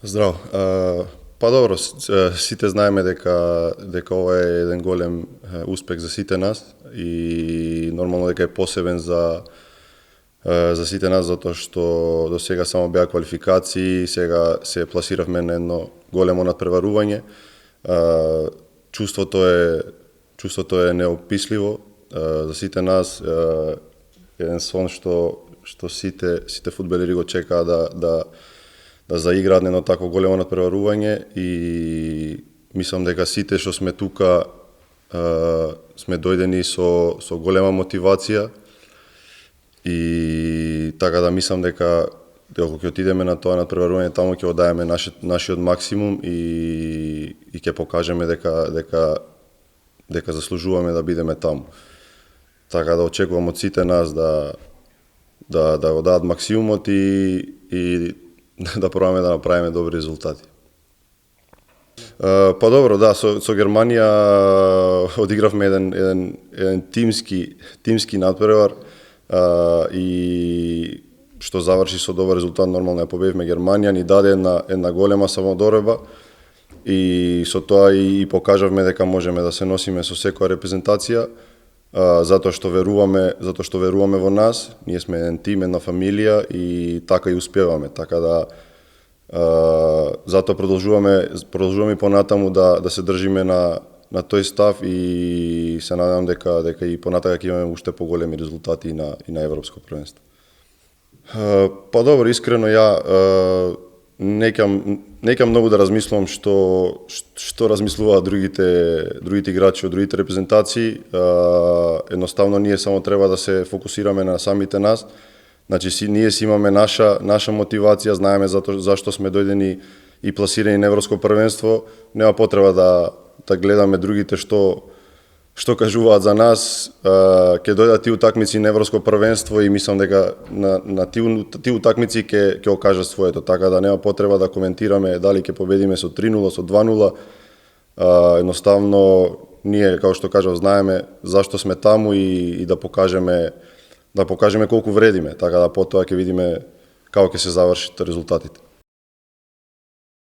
Здраво. Па добро, сите знаеме дека ова е еден голем успех за сите нас и нормално дека е посебен за сите нас затоа што до сега само беа квалификации, сега се пласиравме на едно големо надпреварување. Чувството е неописливо за сите нас, еден сон што сите фудбалери го чекаа да заиграат едно такво големо надпреварување и мислам дека сите што сме тука сме дојдени со голема мотивација и така да мислам дека кога ќе отидеме на тоа надпреварување таму ќе оддаеме нашиот максимум и ќе покажеме дека заслужуваме да бидеме таму. Така да очекувам од сите нас да го дадат максимумот и да пробаме да направиме добри резултати. Па добро, да, со Германија одигравме еден тимски надпревар и што заврши со добар резултат, нормално ја победивме Германија, ни даде една голема самодореба и со тоа и покажавме дека можеме да се носиме со секоја репрезентација, затоа што веруваме во нас, ние сме еден тим, една фамилија и така и успеваме, така да затоа продолжуваме понатаму да се држиме на тој став и се надевам дека и понатака ќе имаме уште поголеми резултати и на европско првенство. Па добро, искрено неќам многу да размислувам што размислуваат другите играчи од другите репрезентации. Едноставно ние само треба да се фокусираме на самите нас. Значи ние си имаме наша мотивација, знаеме зашто сме дојдени и пласирани на европско првенство. Нема потреба да гледаме другите што кажуваат за нас. Ќе дојдат тие утакмици на европско првенство и мислам дека на тие утакмици ќе окажат своето, така да нема потреба да коментираме дали ќе победиме со 3-0, со 2-0. Едноставно ние, како што кажав, знаеме зашто сме таму и да покажеме колку вредиме, така да потоа ќе видиме како ќе се завршат резултатите.